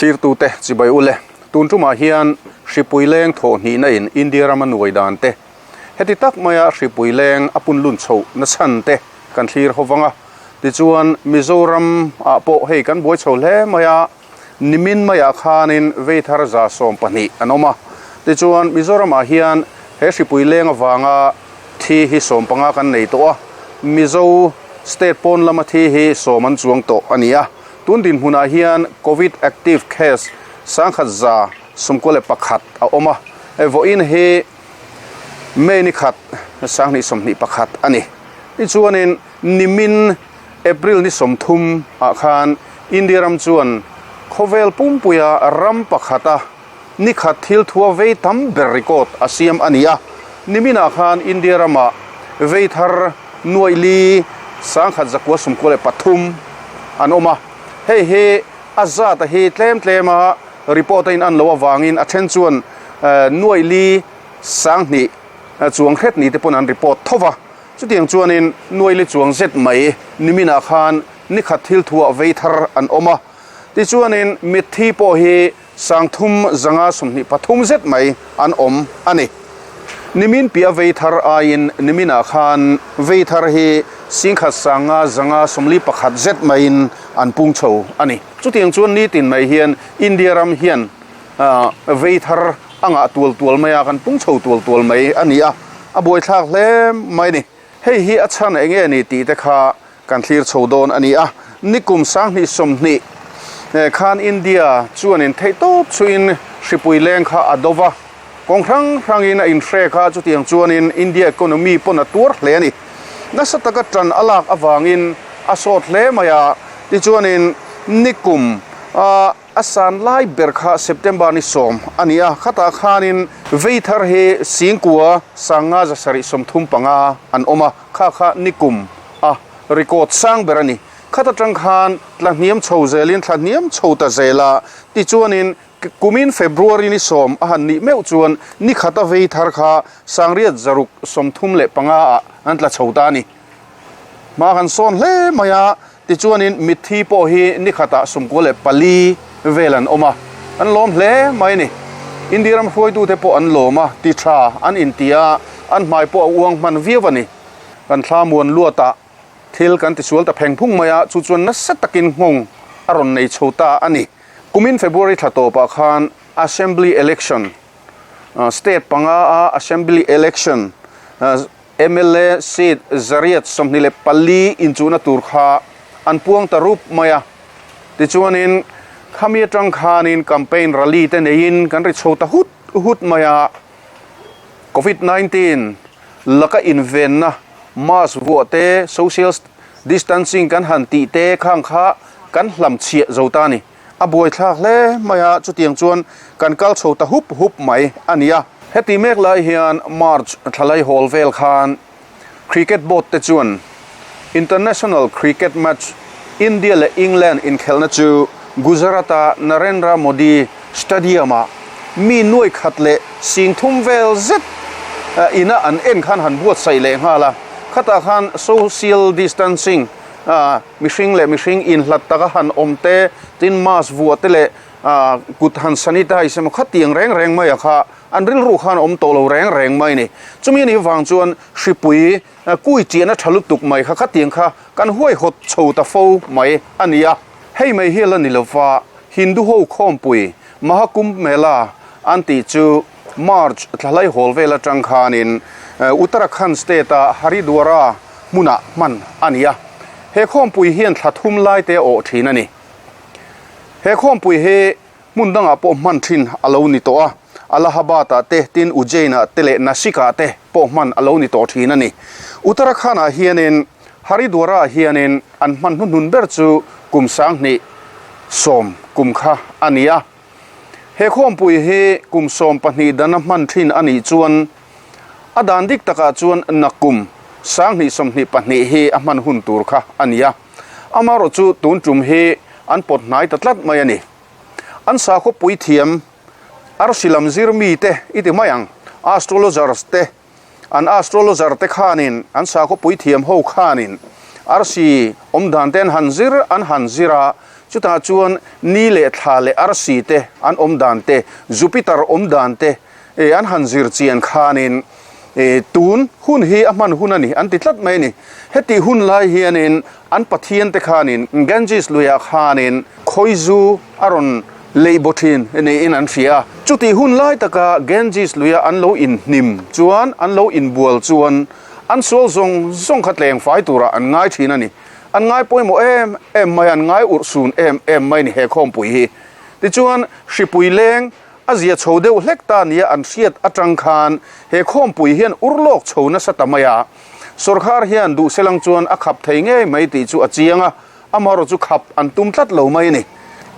Thlirtute chibai ule, tun tumah hian hripui leng thawh hnihna in India rama nuai dan te, heti tak maia hripui leng a pun lun chhoh na chhan te kan thlir ho vang a. Tichuan Mizoram ah pawh hei kan buai chho hle mai a, nimin maiah khanin veithar 120 an awm a. Tichuan Mizoram ah hian he hripui leng avanga thi hi 15 kan nei tawh a, Mizo state pawn lama thi hi 10 an chuang tawh a ni a. Tun dinhmunah hian Covid active case 1191 a awm a, vawiin hi May ni khat 2021 a ni. Tichuanin nimin April ni 30 ah khan India ram chuan khawvel pumpuia ram pakhata ni khat thil thua vei tam ber record a siam a ni a. Niminah khan India ramah vei thar nuaih li 1993 an awm a. Hei hi a zat a hi tlem tlem a report a in an loh avangin a then chuan nuaih li 2000 chuang hret ni te pawn an report tho va. Chutiang chuanin nuaih li chuang zet mai niminah khan ni khat thil thuah vei thar an awm a. Tichuanin mitthi pawh hi 3523 zet mai an awm a ni. Nimin piah vei thar aiin niminah khan vei thar hi 15,541 zet maiin an pung chho a ni. Chutiang chuan nitin mai hian India ram hian vei thar a ngah tual tual mai a, kan pung chho tual tual mai a ni a, a buaithlak hle mai a ni. Hei hi a chhan eng nge ni tih te kha kan thlir chho dawn a ni a. Nikum 2020 khan India chuanin theihtawp chhuiin hripui leng kha a do va, kawng hrang hrangin a inhrek a, chutiang chuanin India economy pawn a tuar hle a ni. Nasa taka tan a lak avangin a sawt hle mai a, tichuanin nikum a san lai ber kha September ni 10 a ni a, khatah khanin vei thar hi 9,000 575 an awm a, kha kha nikum a record sang ber a ni. Khat atang khan tla hniam chho zelin thla hniam chho ta zel a, tichuanin kumin February ni 10 a han nih meuh chuan ni khat a vei thar kha 5635 ah an tla chho ta a ni. Hma kan sawn hle mai a, tichuanin mitthi pawh hi ni khatah 94 vel an awm a, an lawm hle mai a ni. India ram hruaitute pawh an lawm a, ti tha an inti a, an hmai pawh a uang hman viau a ni. Kan thla muan luatah thil kan tisual ta pheng phung mai a, chu chuan nasa takin nghawng a rawn nei chho ta a ni. Kumin February thla tawpah khan Assembly Election, State panga a Assembly Election, mla seat 824 inchuhna tur kha an puang ta rup mai a. Tichuanin khami atang khanin campaign rally te neiin kan ri chho ta hut hut mai a. Covid-19 laka invenna mask vuah te, social distancing kan han tih te khang kha kan hlam chhiah zo ta a ni. A buaithlak hle mai a, chutiang chuan kan kal chho ta hup hup mai a ni a. Heti mek lai hian March thlalai hawl vel khan Cricket Board te chuan International Cricket Match India leh England inkhelhna chu Gujarat-a Narendra Modi Stadium-ah mi nuai khat leh 30,000 vel zet ina an en khan han buatsaih leh nghal a. Khatah khan social distancing, mihring leh mihring inhlat taka han awm te, tin mask vuah te leh kut han sanitize emaw khatiang reng reng mai a kha an rilru khan a awm tawh lo reng reng mai a ni. Chumi anih vang chuan hripui kui chiahna tha lutuk mai kha khatiang kha kan huaihawt chho ta fo mai a ni a. Hei mai hi a la ni lova, Hindu ho khawmpui Mahakumbh Mela an tih chu March thlahlai hawl vel atang khanin Uttarakhand state-a Haridwara hmunah hman a ni a. He khawmpui hian thla thum lai te a awh thin a ni. He khawmpui hi hmun dangah pawh hman thin a lo ni tawh a, Allahabad-ah te, tin Ujjain-ah te leh Nashik-ah te pawh hman a lo ni tawh thin a ni. Uttarakhand-ah hianin Haridwara-ah hianin an hman hnuhnun ber chu kum 2010 kum kha a ni a. He khawmpui hi kum 12 dana hman thin a nih chuan a dan dik takah chuan nakum 2022 hi a hman hun tur kha a ni a. Amaherawh chu tun tum hi an pawt hnai ta tlat mai a ni. An sakhaw puithiam arsi lam zir mi te i ti mai ang, astrologers te, an astrologer te khanin an sakhaw puithiam ho khanin arsi awm dan te an han zir an han zir a. Chutah chuan ni leh thla leh arsi te an awm dan te, Jupiter awm dan te an han zir chian khanin tun hun hi a hman hun a ni an ti tlat mai a ni. Hetih hun lai hianin an pathian te khanin Ganges luiah khanin khawizu a rawn leih baw thin niin an hria a. Chutih hun lai taka Ganges luia an lo inhnim chuan, an lo inbual chuan an sual zawng zawng kha tleng fai turah an ngai thin a ni. An ngai pawimawh em em mai, an ngai urhsun em em mai a ni he khawmpui hi. Tichuan, hripui leng a zia chho deuh hlek ta nia an hriat atang khan he khawmpui hian urlawk chho nasa ta mai a. Sawrkhar hian duhselang chuan a khap thei ngei mai tih chu a chiang a, amaherawh chu khap an tum tlat lo mai a ni.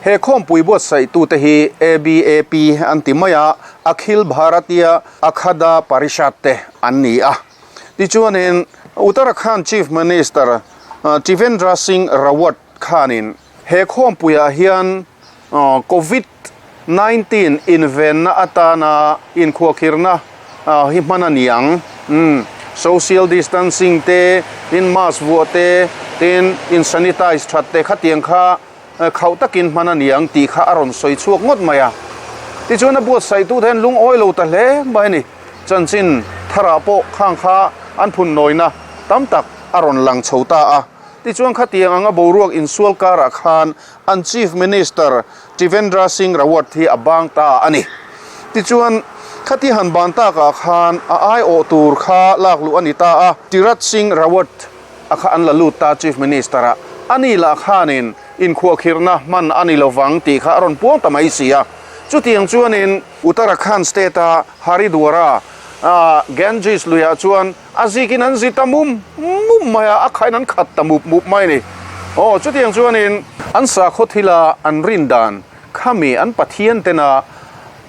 He khawmpui buatsaihtute hi ABAP an ti mai a, Akhil Bharatiya Akhada Parishad te an ni a. Tichuanin Uttarakhand Chief Minister Trivendra Singh Rawat khanin he khawmpuiah hian Covid 19 invenna atana inkhuahkhirna hi hman a ni ang. Social distancing te, tin mask vuah te, tin in sanitize that te khatiang kha khauh takin hman a ni ang tih kha a rawn sawi chhuak ngawt mai a. Tichuan a buatsaihtu te hian lungawi lo ta hle mai a ni. Chanchin tharah pawh khang kha an phun nawina tam tak a rawn lang chho ta a. Tichuan khatiang anga boruak insual karah khan an Chief Minister Trivendra Singh Rawat hi a bang ta a ni. Tichuan khati han ban takah khan a aiawh tur kha lak luh a ni ta a, Tirath Singh Rawat a kha an la lut ta Chief Minister a, a ni lah khanin inkhuahkhirhna hman a ni lovang tih kha a rawn puang ta mai si a. Chutiang chuanin Uttarakhand state a Haridwar-a Ganges luiah chuan A zikin an zi ta mum mum mai a, a khain an khat ta mup mup mai a ni. Aw, chutiang chuanin an sakhaw thila an rin dan khami an pathian tena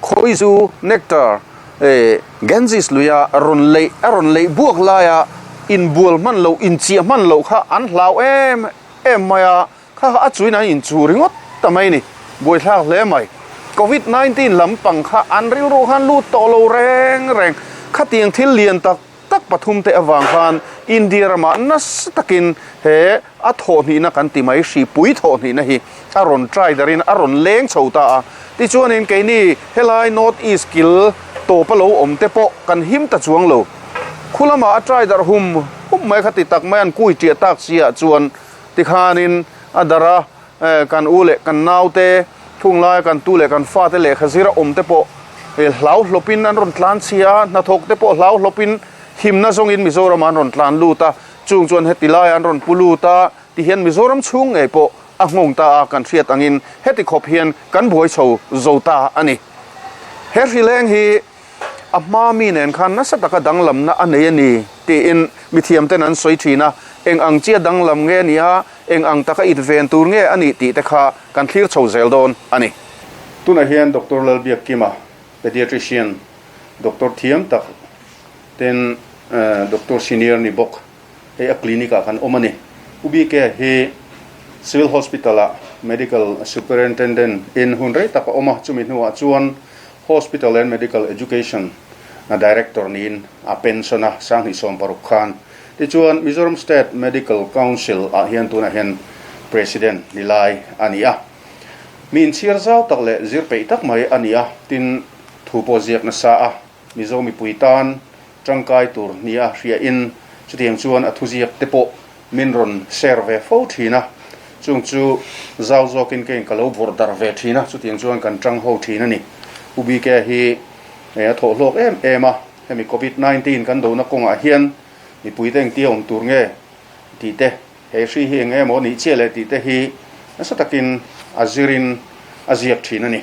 khawizu, nectar, eh, Ganges luia rawn leih, a rawn leih buak laia inbual hman loh, inchiah hman loh kha an hlau em em mai a. Kha kha a chuin an inchuh ringawt ta mai ni. Buaithlak hle mai. Covid 19 lampang kha an rilru khan lut tawh lo reng reng. Khatiang thil lian tak tak pathum te avang khan India ramah nasa takin he a thawhhnihna kan ti mai hripui thawhhnihna hi a rawn try darin a rawn leng chho ta a. Tichuanin keini helai North East kil tawpa lo awm te pawh kan him ta chuang lo. Khu lamah a try darh hum hum mai kha ti tak mai an kui ṭiah tak si ah chuan Tikhanin a darh a, kan u leh kan naute thung laia kan tu leh kan fate lehkha zira awm te pawh hlau hlawpin an rawn tlan chhia a, hnathawk te pawh hlau hlawpin himna zawngin Mizoramah an rawn tlan lut a, chung chuan heti laiah an rawn pu lut a, tihian Mizoram chhung ngei pawh a nghawng ta a, kan hriat angin heti khawp hian kan buai chho zo ta a ni. He hrileng hi A hma mi nen khan nasa taka danglamna a nei a ni tiin mithiamten an sawi thin a, eng ang chia danglam nge a nih a, eng ang taka it ven tur nge a nih tih te kha kan thlir chho zel dawn a ni. Tunah hian Doctor Lalbiakkima, Pediatrician, Doctor thiam tak ten Doctor Senior ni bawk hei a clinic ah kan awm a ni. Pu BK hi Civil Hospital ah Medical Superintendent in hun rei tak a awm a, chumi hnuah chuan Hospital and Medical Education Director niin a pension a, 2016 khan. Tichuan Mizoram State Medical Council ah hian tunah hian President ni lai a ni a. Mi inchhir zau tak leh zir peih tak mai a ni a, tin thu pawh ziak nasa a, Mizo mipui tan tangkai tur nia hriain chutiang chuan a thuziak te pawh min rawn share ve fo thin a, chung chu zau zawkin keiin ka lo vawrh darh ve thin a, chutiang chuan kan tang ho thin a ni. Pu BK hi a thawh hlawk em em a, hemi Covid 19 kan dona kawngah hian mipuite engtia awm tur nge tih te, he hri hi eng emaw nih chiah leh tih te hi nasa takin a zirin a ziak thin a ni.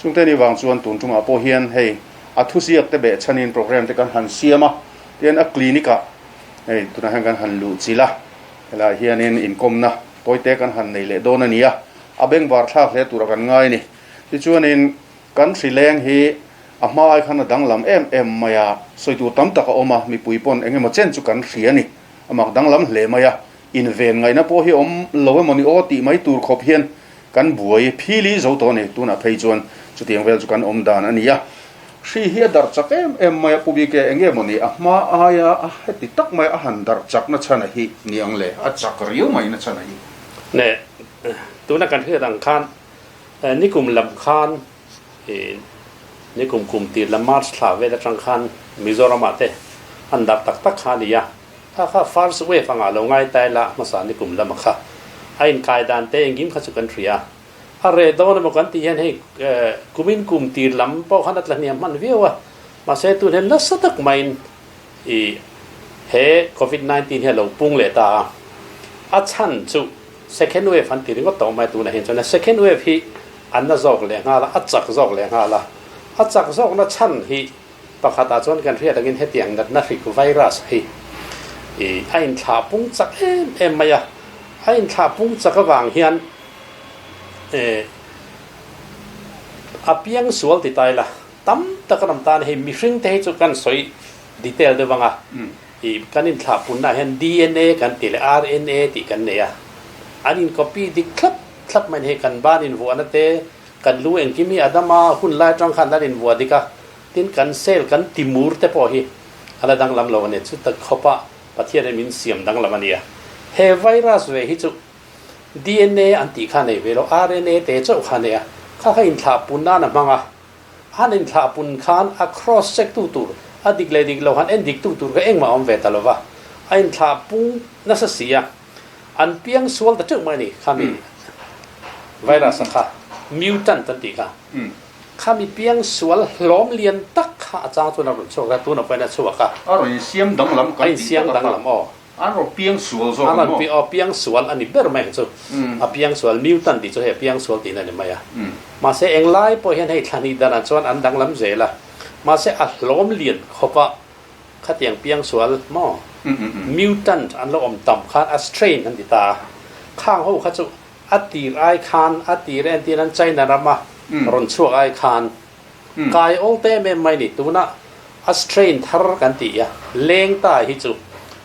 Chungte ni vang chuan tun tumah pawh hian hei a thuziak te beh chhanin program te kan han siam a, tihian a clinic ah hei tunah hian kan han luh chilh a, helaiah hianin inkawmna tawite kan han nei leh dawn a ni a, a bengvar thlak hle tura kan ngai a ni. Tichuanin kan hrileng hi a hma ai khan a danglam em em mai a, sawi tur tam tak a awm a, mipui pawn eng emaw chen chu kan hria a ni, a mak danglam hle mai a, inven ngaihna pawh hi awm lo emaw ni aw tih mai tur khawp hian Kan buai phili zo tawh a ni, tunah phei chuan chutiang vel chu kan awm dan a ni a. Hri hi a darh chak em em mai a, Pu BK eng nge maw ni a hma aia a heti tak mai a han darh chak na chhan a hi ni ang le, a chak riau mai na chhan a hi. Ne, Tuna kan hriat ang khan nikum lam khan nikum kum tir lam March thla vel atang khan Mizoram ah te an darh tak tak kha a ni a. Kha kha first wave anga lo ngai tai la hmasa nikum lama kha a inkai dan te engkim kha chu kan hria a. A reh dawn emaw kan tih hian hei kumin kum tir lam pawh khan a tla hniam hman viau a, mahse tun hian nasa tak maiin i he covid 19 hi a lo pung leh ta a. A chhan chu second wave an ti ringawt tawh mai tunah hian chuan a second wave hi a na zawk leh nghal a, a chak zawk leh nghal a. A chak zawkna chhan hi pakhatah chuan kan hriat angin hetiang natna hrik virus hi i a inthlah pung chak em em mai a, a inthlah pung chak avang hian A piang sual ti ta ila, tam tak a ram tan hei mihring te hi chu kan sawi detail deuh ang a, ih kan inthlah punna ah hian DNA kan tih leh RNA tih kan nei a, an in copy dik thlap thlap mai hei kan ban invuahna te, kan lu engkim hi a dam a, hun lai atang khan an invuah dik a, tin kan cell kan timur te pawh hi a la danglam lo a ni, chuta khawpa Pathian in min siam danglam a nia. He virus ve hi chu DNA an tih kha a nei ve lo, RNA te chauh kha a nei a, kha kha inthlah pun nan a hmang a, an inthlah pun khan a cross check tu tur, a dik leh dik lo han en dik tu tur kha engmah a awm ve ta lo va, a inthlah pung nasa si a, an piang sual ta teuh mai a ni, khami virus a kha, mutant an tih kha, khami piang sual hlawm lian tak kha a chang chuan a rawn chhuak a, tunah pawhin a chhuak a. A rawn insiam danglam kan tih tak a kha. An rawn piang sual zawk ang maw? Aw, piang sual a ni ber mai ang chu. A piang sual, mutant tih chu hei a piang sual tihna a ni mai a. Mahse englai pawh hian hei thlahnih danah chuan an danglam zel a. Mahse a hlawm lian khawp a, khatiang piang sual maw? Mutant an lo awm tam khan a strain an ti ta a. Khang ho kha chu a tir ai khan, a tir entir an China rama rawn chhuak ai khan Kai awl te em em mai ni, tuna a strain thar kan tih a, leng ta hi chu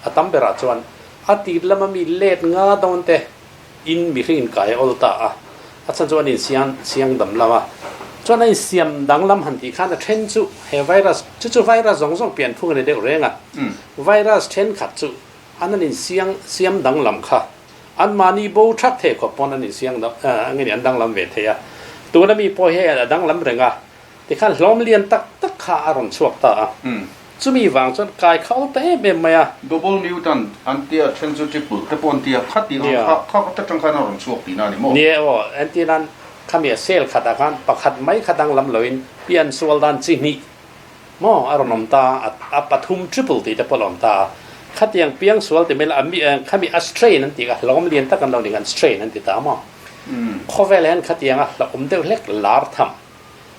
a tam berah chuan a tir lama mi let nga dawn te in mihring in kai awl ta a, a chhan chu an insiam siang dam lam a, chuan a insiam danglam han tih khan a then chu he virus chu chu virus zawng zawng pian phung a ni deuh reng a, virus thenkhat chu an an insiang siam danglam kha anmahni bo that thei khawp pawn an insiang dang nge ni an danglam ve thei a, tuna mi pawh hi a danglam reng a, tikhan hlawm lian tak tak kha a rawn chhuak ta a, chumi vang chuan kai kha awl ta em em mai a. Double mutant an tia then chu triple te pawh an tia kha tih ang kha kha ta tang khan a rawn chhuak tihna a ni maw? Ni e aw, entirnan khami a cell khatah khan pakhat mai kha danglam loin pian sual dan chi hnih Maw a rawn awm ta a, a pathum triple tih te pawh a awm ta a. Khatiang piang sual ti mai la, a mi khami a strain an tih kha hlauhawm lian tak an lo ni khan strain an ti ta maw. Khawvel hian khatianga hlauhawm deuh hlek lar tham.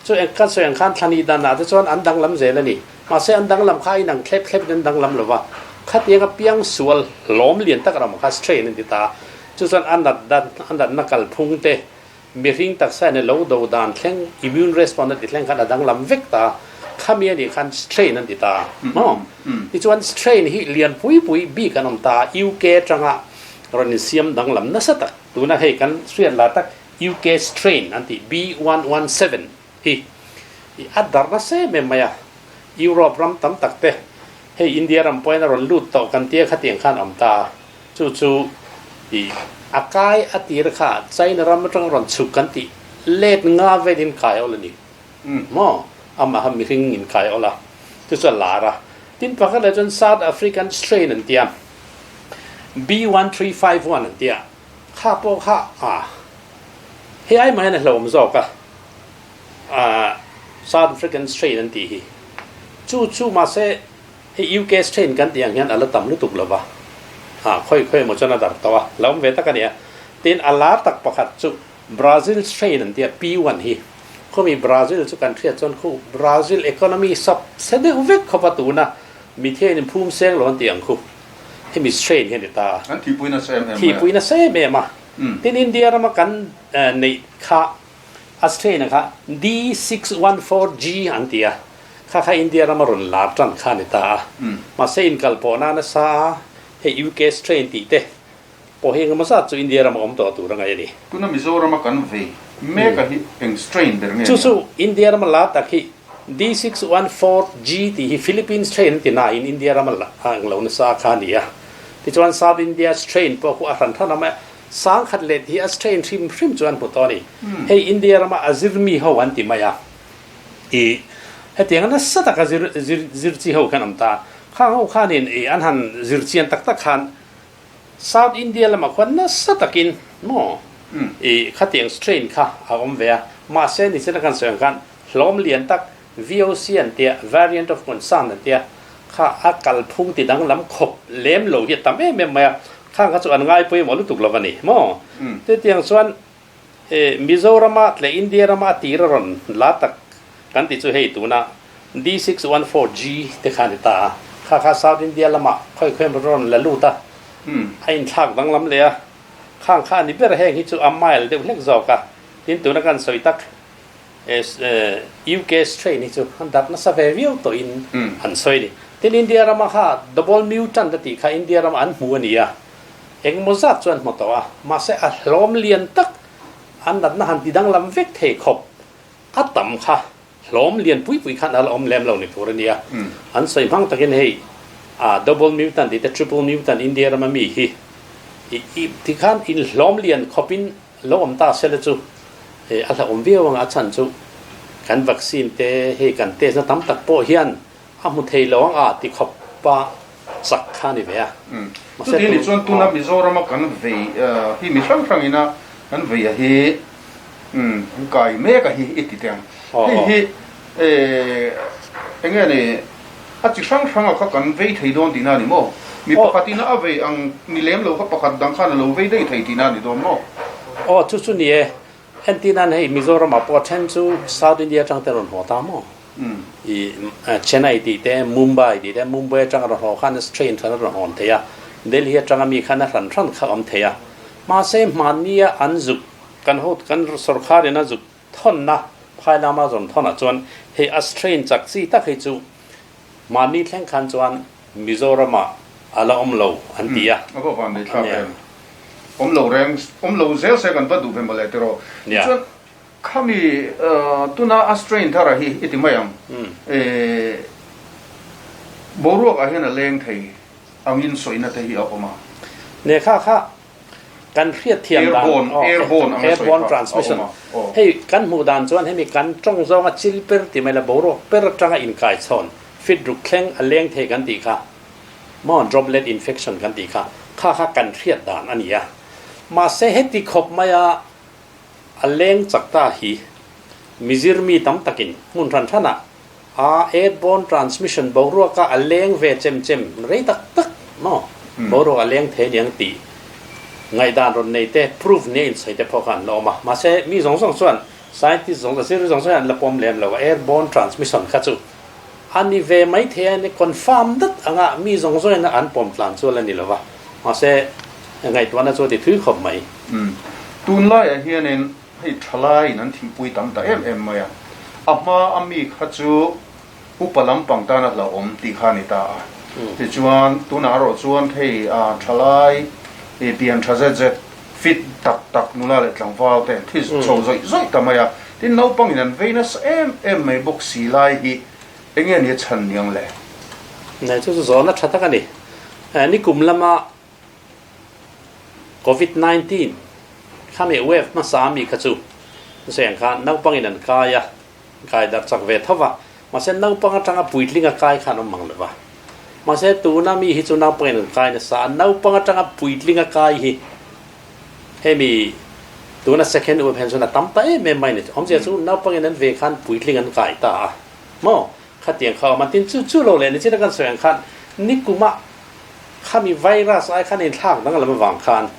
Chu eng kan sawi ang khan thlani dan ah te chuan an danglam zel a ni. Mahse an danglam kha a inang thlep thlep in an danglam lo va. Khatianga piang sual hlawm lian tak a awm kha strain an ti ta a. Chu chuan a nat dan a natna kalphung te Mihring taksa in a lo do dan thleng, immune response a ti thleng khan a danglam vek ta, khami a nih khan strain an ti ta maw? Tichuan strain hi lian pui pui bik an awm ta, UK atanga rawn insiam danglam nasa tak, tuna hei kan hriat la tak UK strain an tih B117 hi a darh nasa em em mai a, Europe ram tam tak te hei India ram pawhin a rawn lut tawh kan tia khatiang khan a awm ta. Chu chu i a kai a tir kha China ram atanga rawn chhuk kan tih let nga velin kai awl a ni maw? Amaha mihring in kai awl a, chu chu a lar a. Tin pakhat leh chuan South African strain an tia, B1351 an tia, kha pawh kha a hei ai mai hian a hlauhawm zawk a, South African strain an tih hi. Chu chu mahse Hei UK strain kan tih ang hian a la tam lutuk lo va, ah khawi khawi emaw chuan a darh tawh a, la awm ve tak a ni a. Tin, a lar tak pakhat chu Brazil strain an ti a, P1 hi. Khawmi Brazil chu kan hriat chuan khu Brazil economy sap se deuh vek khawp a tuna mithian in phum seng lo an tih ang khu hemi strain hi a ni ta a. An thihpui nasa em em mai a. Thihpui nasa em em a. Tin, India rama kan neih kha a strain a kha D614G an ti a. Kha kha India rama rawn lar tan kha a ni ta a. Mahse inkal pawh na nasa a, hei UK strain tih te pawh hi engemaw zat chu India rama awm tawh tur a ngaih a ni. Tuna Mizorama kan vei mek a hi eng strain ber nge nia? Chu chu India rama lar tak hi D614G tih hi Philippines strain an ti nain India rama ang lo nasa kha a ni a. Tichuan South India strain pawh khu a hran hran a. Sangkhat let hi a strain hrim hrim chu an hmu tawh a ni. Hei India rama a zir mi ho an ti mai a. I hetiang a nasa taka zir zir zir chi ho khan awm ta. Khang ho khanin i an han zir chian tak tak khan South India lamah khuan nasa takin maw i khatiang strain kha a awm ve a. Mahse nichina kan sawi ang khan hlawm lian tak VOC an tia, Variant of Concern an tia, kha a kalphung ti danglam khawp lem lo hi a tam em em mai a, khang kha chu an ngai pawimawh lutuk lo a ni maw? Chutiang chuan Mizorama leh India rama a tir a rawn la tak kan ti chu hei tuna D614G te kha a ni ta a, kha kha South India lamah khawi khawi emaw rawn la lut a, a inthlak danglam leh a, khang kha a ni ber heng hi chu a mild deuh hlek zawk a, tin tuna kan sawi tak UK strain hi chu an darh nasa ve viau tawhin an sawi a ni. Tin, India rama kha double mutant a tih kha India rama an hmu a ni a, engemaw zat chu an hmu tawh a, mahse a hlawm lian tak an natna han ti danglam vek thei khawp a tam kha hlawm lian pui pui khan a la awm lem lo ni tur a nia. An sawi hmang takin hei double mutant tih te triple mutant India rama mi hi tikhan inhlawm lian khawpin Lo awm ta sela chu a hlauhawm viau ang a chhan chu kan vaccine te hei kan test na tam tak pawh hian a hmu thei lo ang a ti khawp pa chak kha a ni ve a. Mahse Chuti ni chuan tuna Mizoram a kan vei hi mi hrang hrang ina kan vei a hi an kai mek a hi i ti teh ang. Hei hi enge ni a chi hrang hrang a kha kan vei thei dawn tihna a ni maw? Mi pakhat ina a vei ang ni lem lo kha pakhat dang khan a lo vei daih thei tihna a ni dawn maw? Aw chu chu ni e, entirnan hei Mizoram ah pawh a then chu South India atang te rawn haw ta maw? I Chennai tih te Mumbai tih te Mumbai atang a rawn haw khan train khan a rawn hawn thei a, Delhi atanga mi khan a hran hran kha a awm thei a, mahse hmannia an zuk kan ho kan sorkar in a zuk thawnna phai lama rawn thawnah chuan hei a strain chak chi tak hi chu mahni thleng khan chuan Mizoramah a la awm lo an ti a. A va van nei thlak em. Awm lo reng, awm lo zel se kan va duh ve mawle tiraw. Tichuan khami tuna a strain thara hi i ti mai ang. Boruakah hian a leng thei angin sawina te hi a awm a. Ne kha kha Kan hriatthiam dan airborne transmission hei kan hmuh dan chuan hemi kan tawng zawnga chil per ti mai la boruak per atanga inkai chhawn fit ruk thleng a leng thei kan tih kha maw droplet infection kan tih kha kha kha kan hriat dan a ni a mahse heti khawp maia a leng chak ta hi mizir mi tam takin hmun hran hranah a airborne transmission boruaka a leng ve chem chem rei tak tak maw boruak a leng thei aniang tih ngaihdan rawn nei te proof nia insawi te pawh kha an la awm a mahse mi zawng zawng chuan scientist zawng zawng zir zawng zawng hian an la pawm lem lo a airborne transmission kha chu a ni ve mai thei a ni confirm dat anga mi zawng zawng in an pawm tlan chu a la ni lo va mahse ngaihtuahna chu a ti thui khawp mai. Tunlaiah hianin Hei thalaiin an thihpui tam ta em em mai a, a hma a mi kha chu upa lampang tan a hlauhawm tih kha a ni ta a. Tichuan tunah erawh chuan hei thalai pian tha zet zet, fit tak tak nula leh tlangval te an thi chho zawih zawih ta mai a. Tin naupangin an vei nasa em em mai bawk si lai hi enge ni a chhan niang le? Nei chu chu zawhna tha tak a ni. Nikum lama Covid 19 khami wave hmasa ami kha chu zeng kha naupangin an kai a, kai darh chak ve tho va, mahse naupang atanga puitling a kai kha an awm mang lo va. Mahse tuna mi hi chu naupangin an kai nasa a, naupang atanga puitling a kai hi hemi tuna second wave hian chuan a tam ta em em mai a ni. Awmzia chu naupangin an ve khan puitling an kai ta a maw? Khatiang kha a awm a, tin chu chu lo leh nichin a kan sawi ang khan nikuma Khami virus ai khan inthlak danglam avang khan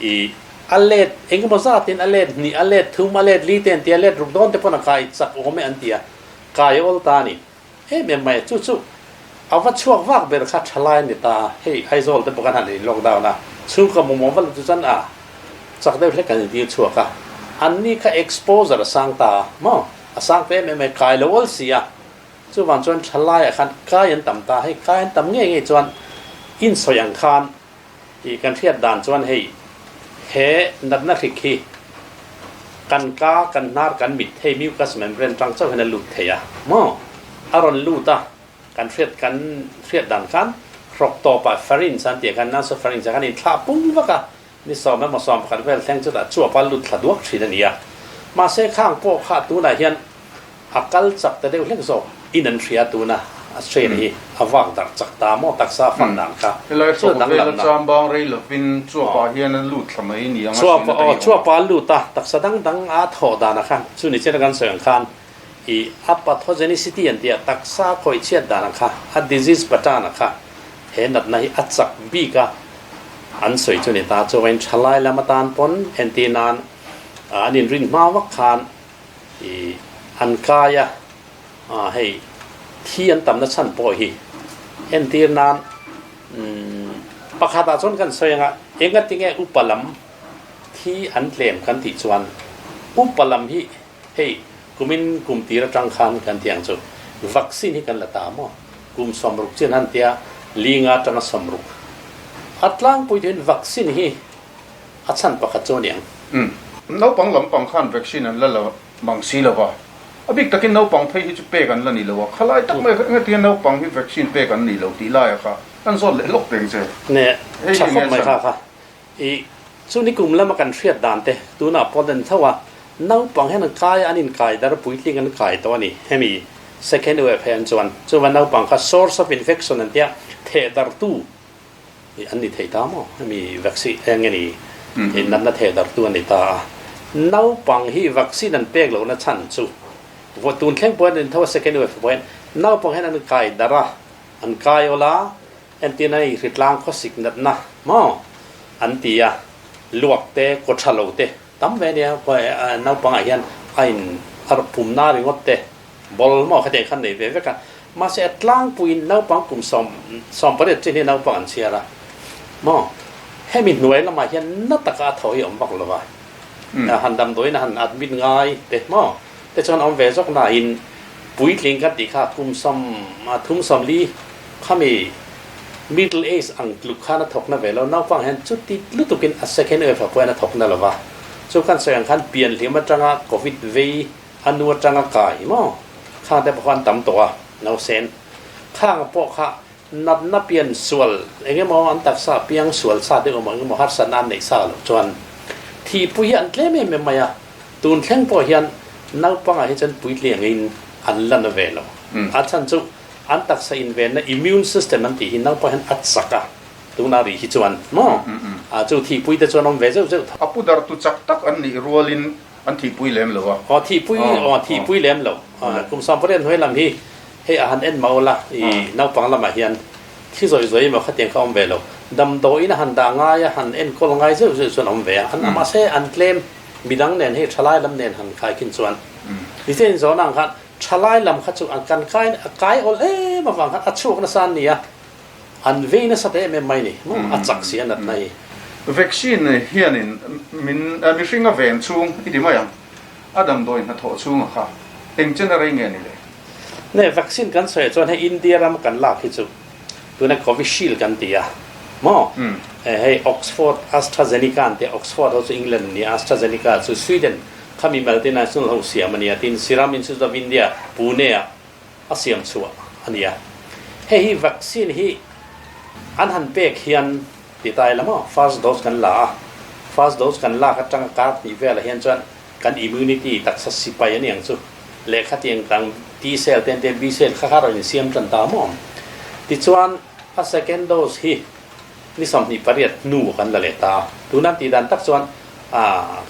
i a let engemaw zatin a let hnih, a let thum, a let li te an ti a, let ruk dawn te pawn a kai chak awm e an ti a, kai awl ta a ni em em mai a. Chu chu a va chhuak vak ber kha tha lai a ni ta a, hei Aizawl te pawh khan han in lockdown a, chhungkaw mawmawh va la chu chuan a chak deuh hlek an intir chhuak a, an ni kha exposure a sang ta a maw, a sang ta em em mai, kai lo awl si a. Chuvang chuan thalaiah khan kai an tam ta, hei kai an tam ngei ngei chuan insawi ang khan ih kan hriat dan chuan hei he natna hrik hi kan ka, kan hnar, kan mit hei mucus membrane tang chauh hian a lut thei a maw? A rawn lut a, kan hriat kan hriat dan khan hrawk tawpah pharynx an tih khan nasopharynx ah khan inthlah pung vak a. Ni sawm emaw 11 vel thleng chutah chuap a lut thla duak thin a ni a. Mahse khang pawh kha tunah hian a kal chak ta deuh hlek zawk in an hria tuna a strain hi a vak darh chak ta maw taksa fan dan kha Helai chu a hrawk vela danglamna. cham bang rei lovin chuapah hian a lut thla mai ni ang a Chuap hriatna te aw hi a awm a. chuapa a lut a taksa dang dang a thawh dan a kha chu ni chen kan sawi ang khan i a pathogenicity an tih a taksa khawih chhiat dan a kha a disease pattern a kha he natna hi a chak bik a an sawi chu ni ta chuangin thalai lam atan pawn entir nan an inrin hma vak khan I an kai a, hei thi an tamna chhan pawh hi entir nan pakhatah chuan kan sawi anga engatinge upa lam thi an tlem kan tih chuan upa lam hi hei kumin kum tir atang khan kan tih ang chu vaccine hi kan la ta maw kum 60 chin han tia linga atanga 60 a tlangpui tuin vaccine hi A chhan pakhat chu a ni ang. Umm. Naupang lampang khan vaccine an la la mang si lo va. A bik takin naupang phei hi chu pek an la ni lo a. Khalai tak mai kha engatinge naupang hi vaccine pek an ni lo tih laia kha kan zawt leh lawk peng che. Ne, Hei tha hi khawp enge mai chhan? kha kha. I chu ni kum lama kan hriat dan te tunah pawh den tho a, naupang hian an kai a, an inkai dar puitling an kai tawh a ni. Hemi second wave hi an chuan chuva naupang kha source of infection an tia theh dartu an ni thei ta maw? Hemi vaccine eng nge ni natna theh darh tu a ni ta a. Naupang hi vaccine an pek lohna chhan chu vawi tun thleng pawh hian an intho a second wave pawh hian naupang hian an kai darh a, an kai awl a, entirna hei hritlang khawsik natna maw an ti a, luak te kaw tha lo te tam ve ania naupangah hian a in a pumna ringawt te Ball maw khatiang khan nei ve vek a, mahse a tlangpuiin naupang kum 18 chin hi naupang an chhiar a maw, hemi hnuai lamah hian na taka a tho hi a awm vak lo va, han damdawiin a han admit ngai te maw te chuan a awm ve zawk nain puitling kan tih kha kum 34 khami middle age ang tluk khan a thawk na ve lo, naupang hian chuti lutukin a second wave ah pawh hian a thawk na lo va, chu kan sawi ang khan pianhlim atanga covid vei A nu atanga kai maw? Khang te pawh kha an tam tawh a, nausen. Khang pawh kha natna pian sual eng emaw an taksa piang sual sa deuh emaw eng emaw harsatna an neih sa loh chuan thihpui hi an tlem em em mai a. Tun thleng pawh hian naupangah hi chuan puitling angin an la na ve lo. A chhan chu an taksa invenna immune system an tih hi naupang hian a chak a, tuna rih hi chuan maw? Chu thihpui te chuan awm ve zeuh zeuh tho. A pu dartu chak tak an nih rualin An thihpui lem lo a. Aw thihpui aw thihpui lem lo. Kum 18 hnuai lam hi hei a han en mah ula i naupang lamah hian thi zawih zawih emaw khatiang kha awm ve lo. Damdawiin a han dah ngai a, han enkawl ngai zeuh zeuh chuan awm ve a. An mahse an tlem midang nen hei thalai lam nen han khai khin chuan nitin inzawhna ang khan thalai lam kha chu an kan kai a kai awl em avang khan a chhuak nasa an ni a. An vei nasa ta em em mai ni maw? A chak si a natna hi. Vaccine hianin min mihring a ven chhung i ti mai ang, a damdawi hnathawh chhunga kha eng chen a rei nge ni le? Ne, vaccine kan sawi ah chuan hei India ram kan lak hi chu tuna Covishield kan ti a maw? Hei Oxford AstraZeneca an ti a, Oxford ho chu England a ni a, AstraZeneca chu Sweden khami multinational ho siam a ni a, tin Serum Institute of India Pune ah a siam chhuah a ni a. Hei hi vaccine hi an han pek hian ti ta ila maw, first dose kan la a, first dose kan lak atanga kar hnih velah hian chuan kan immunity taksa sipai a ni ang chu, lehkha tiang kang T cell te an tia B cell kha kha rawn insiam tan ta maw. Tichuan a second dose hi ni 28 hnu kan la leh ta a, tuna an tih dan tak chuan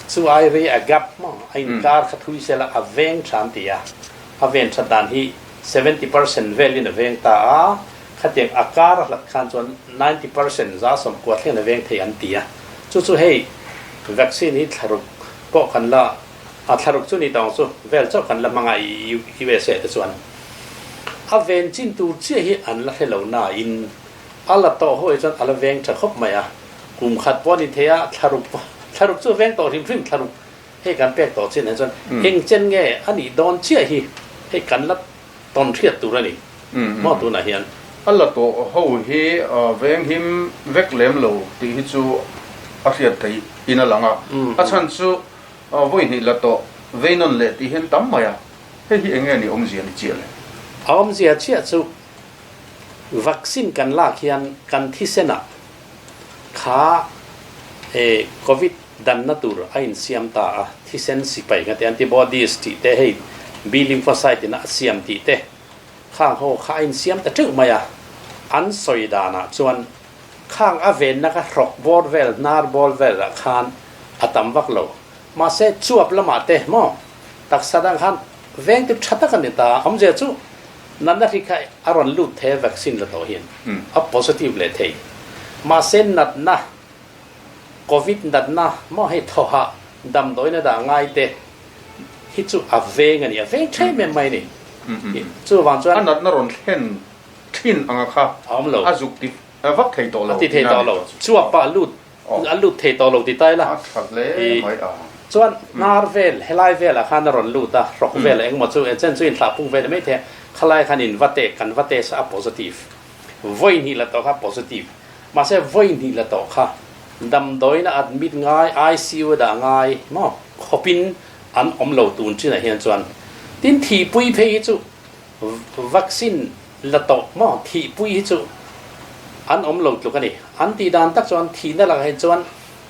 chu ai rei a gap maw, a inkar kha thui sela a veng tha an ti a. A ven that dan hi 70% velin a veng ta a, khatiang a kar a hlat khan chuan 90% 90% thlengin a veng thei an ti a. Chu chu hei vaccine hi thlaruk pawh kan la, a thlaruk chu ni tawng chu vel chauh kan la hmang a USA te chuan a ven chin tur chiah hi an la hre lo nain a la tawh hawi chuan a la veng tha khawp mai a, kum khat pawh a ni thei a, thlaruk pawh thlaruk chu a veng tawh hrim hrim thlaruk Hei kan pek tawh chin ah chuan eng chen nge a nih dawn chiah hi hei kan la tawn hriat tur a ni maw tunah hian. A la tawh ho hi venghim vek lem lo tih hi chu a hriat theih in a lang a, a chhan chu vawi hnih la tawh vei nawn leh tih hian tam mai a, hei hi eng nge ni awmzia ni chiah le? A awmzia chiah chu vaccine kan lak hian kan thisen ah kha. E Covid danna tur a insiam ta a, thisen sipai nga te antibodies tih te hei B lymphocyte in a siam tih te khang ho kha a insiam ta teuh mai a, an sawi danah chuan khang a venna kha hrawk bawr vel hnar bawr velah khan a tam vak lo. Mahse chuap lamah te maw taksa dang khan veng tip tha tak a ni ta, awmzia chu natna hri kha a rawn lut thei a vaccine la tawh hian a positive leh thei. Mahse natna Covid natna maw hei thawhah damdawiin a dah ngai te hi chu a veng a ni, a veng tha em em mai a ni. Chuvang chuan. A natna rawn thlen thin anga kha a awm lo. A zuk ti vak thei tawh lo. A ti thei tawh lo. Chuapa a lut a lut thei tawh lo ti ta ila. A tha hle mai a. Chuan hnar vel helai velah khan a rawn lut a, hrawk vel engemaw chu chen chu inthlah pung vel mai thei a, khalai khan in va teh kan va test a positive. Vawi hnih la tawh kha positive. Mahse vawi hnih la tawh kha damdawiin a admit ngai, ICU a dah ngai maw khawpin an awm lo tun chinah hian chuan tin thihpui phei hi chu vaccine la tawh maw thihpui hi chu an awm lo tluk a ni. An tih dan tak chuan thihna lakah hian chuan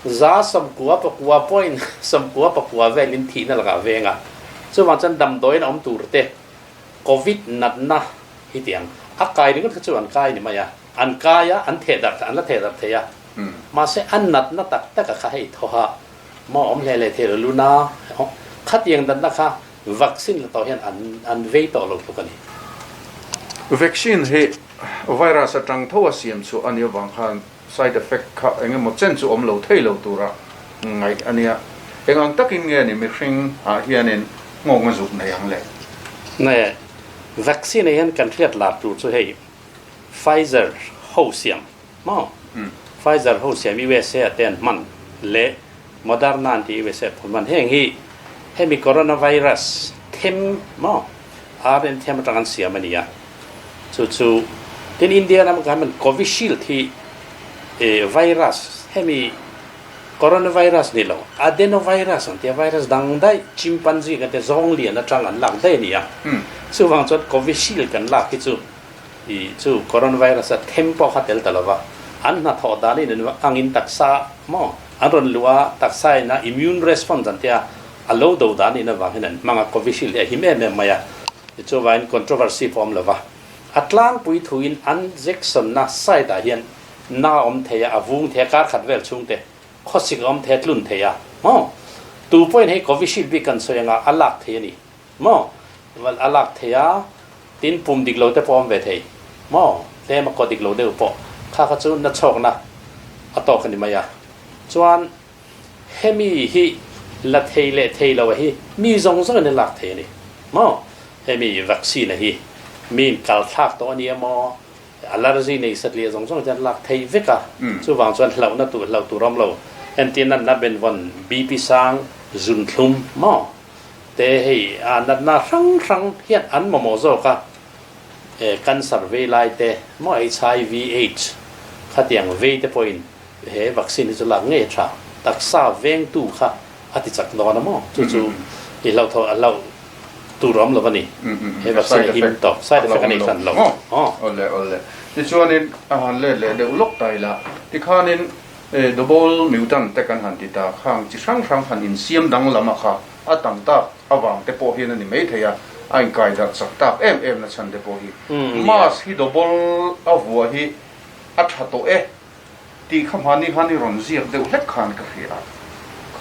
19 point 99 velin thihna lakah a veng a, chuvang chuan damdawiin a awm tur te Covid natna hi tiang a kai ringawt kha chu an kai ni mai a. An kai a, an theh darh, an la theh darh thei a. Mahse, a natna tak taka kha hei thawha maw awm hle hle thei lo luna khatiang natna kha vaccine la tawh hian an an vei tawh lo tluk a ni. Vaccine hi virus atang tho a siam chhuah a nih avang khan side effect kha eng emaw chen chu awm lo thei lo tura ngaih a nia. Eng ang takin nge ni mihring ah hianin nghawng a zuk nei ang le? Ne, vaccine ah hian kan hriat lar tur chu hei Pfizer ho siam maw? Pfizer ho siam USA ah te an hman leh Moderna an tih USA ah an hman heng hi hemi coronavirus them maw RN them atang an siam a ni a chu chu tin India ram khan man Covishield hi virus hemi coronavirus ni lo adenovirus an tia virus dang daih chimpanzee kan tia zawng lian atang an lak daih a ni a chuvang chuan Covishield kan lak hi chu I chu coronavirus a them pawh kha tel ta lova, an hnathawh dan in angin taksa maw an rawn luh a, taksa in a immune response an tia a lo do dan in avang hian an hmang a, Covishield hi a him em em mai a, chuvangin controversy pawh a awm lova, a tlangpui thu in an jection na site ah hian na awm thei a, a vung thei a, kar khat vel chhung te khawsik a awm thei a, tlun thei a maw, tu pawhin hei Covishield bik kan sawi anga a lak thei a ni. Maw? Val a lak thei a, tin pum dik lo te pawh awm ve thei. Maw? Tlem a kaw dik lo deuh pawh kha kha chu na chhawkna a tawk a ni mai a. Chuan hemi hi la thei leh thei lo a hi mi zawng zawng in a lak thei a ni. Maw? Hemi vaccine a hi mi in kal thlak tawh a ni emaw, allergy nei satliah zawng zawng hian lak thei vek a, chuvang chuan hlauhna tur hlauh tur awm lo. Entir natna benvawn, BP sang, zunthlum, maw? Te hei a natna hrang hrang hian an mamawh zawk a, e cancer vei lai te maw HIV aids khatiang vei te pawhin he vaccine hi chu lak ngei a tha, taksa vengtu kha a ti chak dawn a maw chu chu i hlauhthaw a hlauh tur awm lo a ni, he vaccine a him tawp side effect a nei hran lo aw. Awle awle tichuanin a han let leh deuh lawk ta ila tikhanin E Double mutant te kan han ti ta khang chi hrang hrang han insiam danglam a kha a tam tak avang te pawh hian a ni maithei a, a inkai darh chak tak em em na chhan te pawh hi. Mask hi double a vuah hi a tha tawh e tih kha hmani khan i rawn ziak deuh hlek khan ka hria a,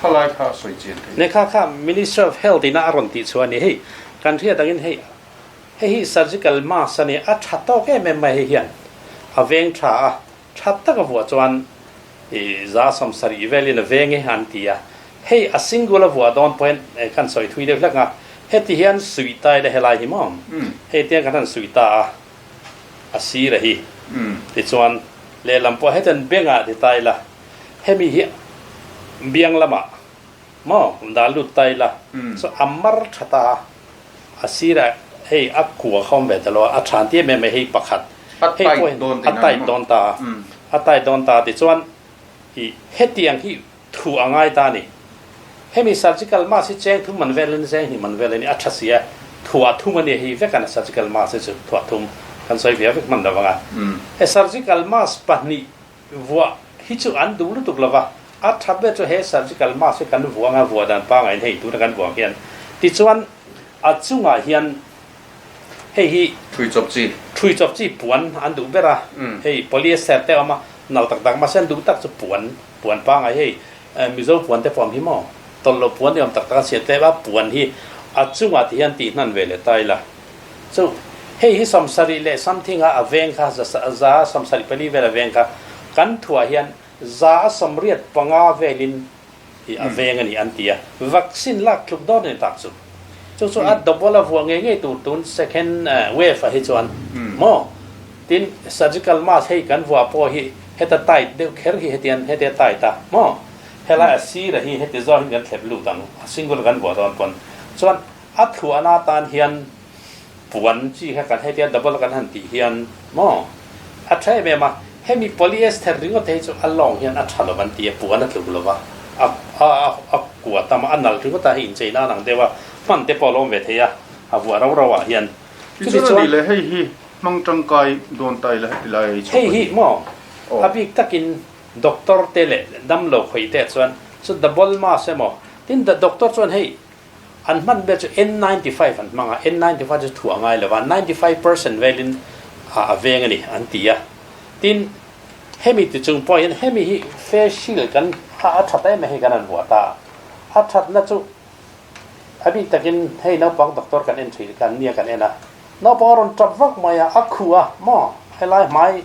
khalai kha a sawi chian thei. Ne kha kha Ministry of Health ina a rawn tih chhuah a ni hei kan hriat angin hei hei hi surgical mask a ni a tha tawk em em mai hei hian a veng tha a Tha tak a vuah chuan i 70% velin a veng e an ti a, hei a single a vuah dawn pawhin kan sawi thui deuh hlek a, heti hian suih ta ila helai hi maw, hei tiang kan han suih ta a, a sir a hi, tichuan lehlam pawh hetiang bengah ti ta ila, hemi hi biang lamah maw dah lut ta ila, chu a mar tha ta a. A sirah hei a kua kha awm ve ta lo a, a than ti em em mai hei pakhat hei pawh hian a tight dawn ta a, a tight dawn ta tichuan ih hetiang hi thu a ngai ta a ni. Hemi surgical mask hi cheng thum man vel a ni, cheng hnih man vel a ni, a tha si a, thuah thum a ni hei vek a surgical mask hi chu thuah thum kan sawi ve vek hman lo vang a. He surgical mask pahnih vuah hi chu an duh lutuk lo va. A tha ber chu he surgical mask hi kan vuah anga vuah dan pangai in hei tuna kan vuah ang hian tichuan a chungah hian hei hi Thui chawp chi. Thui chawp chi puan an duh ber a, hei polyester te a awm a, nal tak tak mahse an duh tak chu puan, puan pangai hei Mizo puan te pawh awm hi maw, tawlh loh puan ni awm tak tak a siam tlem a, puan hi a chungah ti hian tih hnan ve leh ta ila chu hei hi 74 leh something a a veng kha 174 vel a veng kha kan thuah hian 185 velin i a veng a ni an ti a, vaccine lak tluk dawn a ni tak chu. Chu chu a double a vuah ngei ngei tur tun second wave ah hi chuan maw? Tin, surgical mask hei kan vuah pawh hi heta tight deuh kher hi hetian hetia tight a maw? Helai a sir a hi heti zawk hin kan thlep lut ang, a single kan vuah dawn pawn chuan a thluahna atan hian Puan chi kha kan hetia double kan han tih hian maw a tha em em a, hemi polyester ringawt hi chu a lawng hian a tha lo an ti a, puan a tluk lo va, a a a kua tam a, a nal ringawt a, hei inchei nan ang deuh a, hman te pawh a lawm ve thei a, a vuah rau rau ah hian. Chuti chuan a nih leh hei hi hmang tangkai dawn ta ila heti lai a chhuak a ni. Hei hi maw a bik takin doctor te leh damlo khawih te chuan chu double mask emaw tin doctor chuan hei An hman ber chu N95 an hmang a, N95 chu thuah ngai lo va, 95% velin a veng a ni an ti a. Tin, hemi ti chung pawh hian hemi hi face shield kan a that em em hi kan han vuah ta a. A thatna chu a bik takin hei naupang doctor kan en thin kan nia kan en a, naupang a rawn tap vak mai a, a khuh a maw helai hmai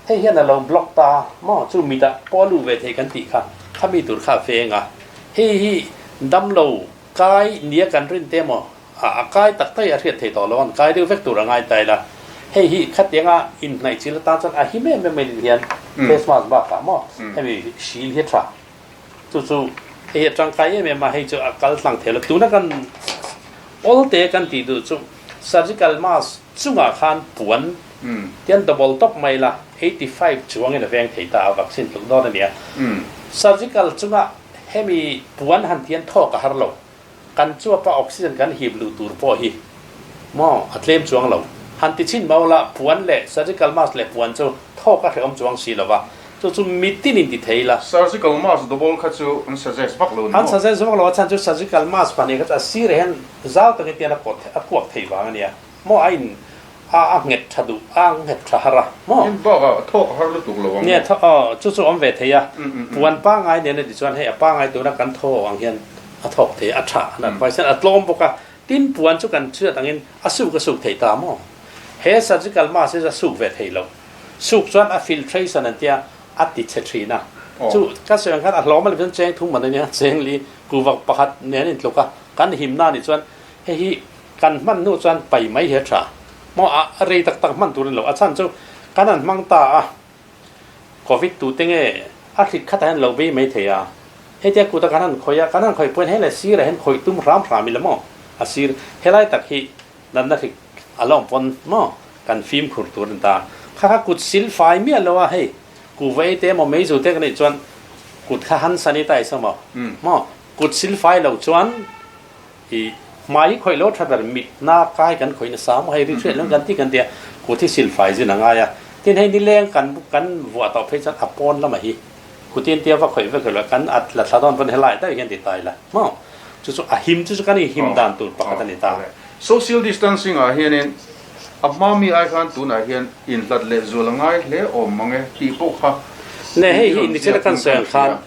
hei hian a lo block ta a maw chu mitah pawh a luh ve thei kan tih kha khami tur kha a feng a hei hi damlo kai nia kan rin te maw a kai tak tak hi a hriat thei tawh lo an kai deuh vek tur a ngai ta ila hei hi khatianga inhnaih chil atan chuan a him em em mai ni hian face mask bakah maw hemi sil hi a tha chu chu hei hi a tangkai em em a hei chu a kal tlang thei lo tuna kan awlte kan tih duh chu surgical mask chungah khan puan Tian double tawp mai la, 85 chuangin a veng thei ta a, vaccine tluk dawn a nia. Surgical chunga hemi puan han tian thawk a har lo. Kan chuapa oxygen kan hip luh tur pawh hi maw a tlem chuang lo. Han ti chhin mau la, puan leh surgical mask leh puan chu thawk a hrehawm chuang si lo va, chu chu mitin in ti thei la. Surgical mask double kha chu an suggest vak lo ni maw? An suggest vak lo, a chhan chu surgical mask pahnih kha chu a sirah hian zau takin tian a kawt a kuak thei vang a nia. Maw a in a a nghet tha duh a nghet tha har a maw. In bak ah thawk a har lutuk lo ang maw. Aw chu chu awm ve thei a puan pangai nen a ti chuan hei a pangai tuna kan thaw ang hian a thawk thei a tha an advice hian a tlawm bawk a tin puan chu kan chhiat angin a suk a suk thei ta maw he surgical mask hi a suk ve thei lo suk chuan a filtration an tia a ti chhe thin a chu ka sawi ang khan a hlawm a ni chuan cheng thum man a nia cheng li kuvak pakhat nen a intluk a kan himna a nih chuan hei hi Kan hman hnu chuan pai mai hi a tha. Maw a rei tak tak hman tur a ni lo. A chhan chu kan han hmang ta a, Covid tute nge a hrit khatah hian lo vei mai thei a. Hetia kuta kan han khawih a, kan han khawih pawhin helai sirah hian khawih tum hram hram ila maw? A sir helai tak hi natna hrik a la awm pawn maw kan fimkhur tur a ni ta. Kha kha kut sil fai miah lo a, hei kuhva ei te emaw meizu te ka neih chuan kut kha han sanitize a maw? Maw kut sil fai lo chuan I hmai hi khawih lo tha ber mit na kai kan khawih nasa maw hei ri hriat lo kan ti kan tia kut hi silfai zin a ngai a tin hei nileng kan kan vuah tawh phei chuan a pawn lamah hi kutin tia va khawih vek lo kan at la thla dawn pawn helai daih hian ti ta ila maw chu chu a him chu chu kan inhim dan tur pakhat a ni ta. Social distancing ah hianin a hma mi ai khan tunah hian inhlat leh zual a ngai hle awm mang e tih pawh kha Ne hei hi nichina kan sawi ang khan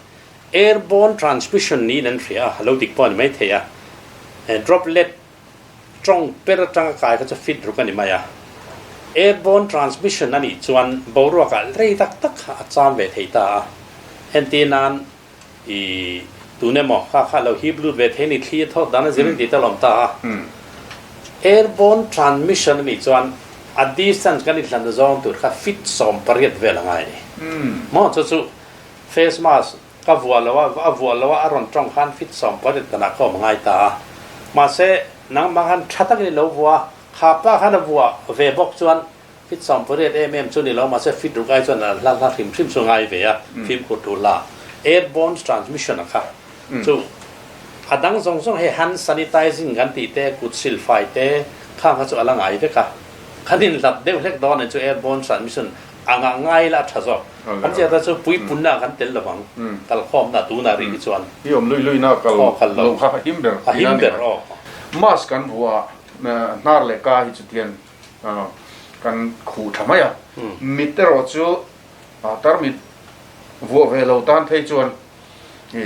Airborne transmission niin an hria a, lo dik pawh a ni maithei a. Droplet tawng per atanga kai kha chu fit ruk a ni mai a. Airborne transmission a nih chuan boruakah rei tak tak kha a cham ve thei ta a. Entir nan i tun emaw kha kha lo hip lut ve thei a ni, thli a thawt dan a zir in tih te a lawm ta a. Airborne transmission a nih chuan a distance kan inhlan zawng tur kha fit 18 vel a ngai a ni. Maw chu chu Face mask ka vuah lo a, a vuah lo a, a rawn tawng khan fit 18 danah ka awm ngai ta a. Mahse, nangmah khan tha takin i lo vuah a, kha pa khan a vuah ve bawk chuan fit 18 em em chu ni lo, mahse fit ruk ai chuan a hla hla hrim hrim chu ngai ve a, fimkhur tur hla. Airborne transmission a kha chu a dang zawng zawng hei hand sanitizing kan tih te, kut silfai te khang kha chu a la ngai vek a. Khan inhlat deuh hlek dawn a ni chu airborne transmission. Anga ngai la a tha zawk. Kan chiah ta chu puipunna kan tel lovang kalkhawmna tunah rih hi chuan. I awm lui luina kal lo kha a him ber a him ber aw. Mask kan vuah a hnar leh ka hi chutian kan khuh tha mai a, mit erawh chu tarmit vuah ve lo tan phei chuan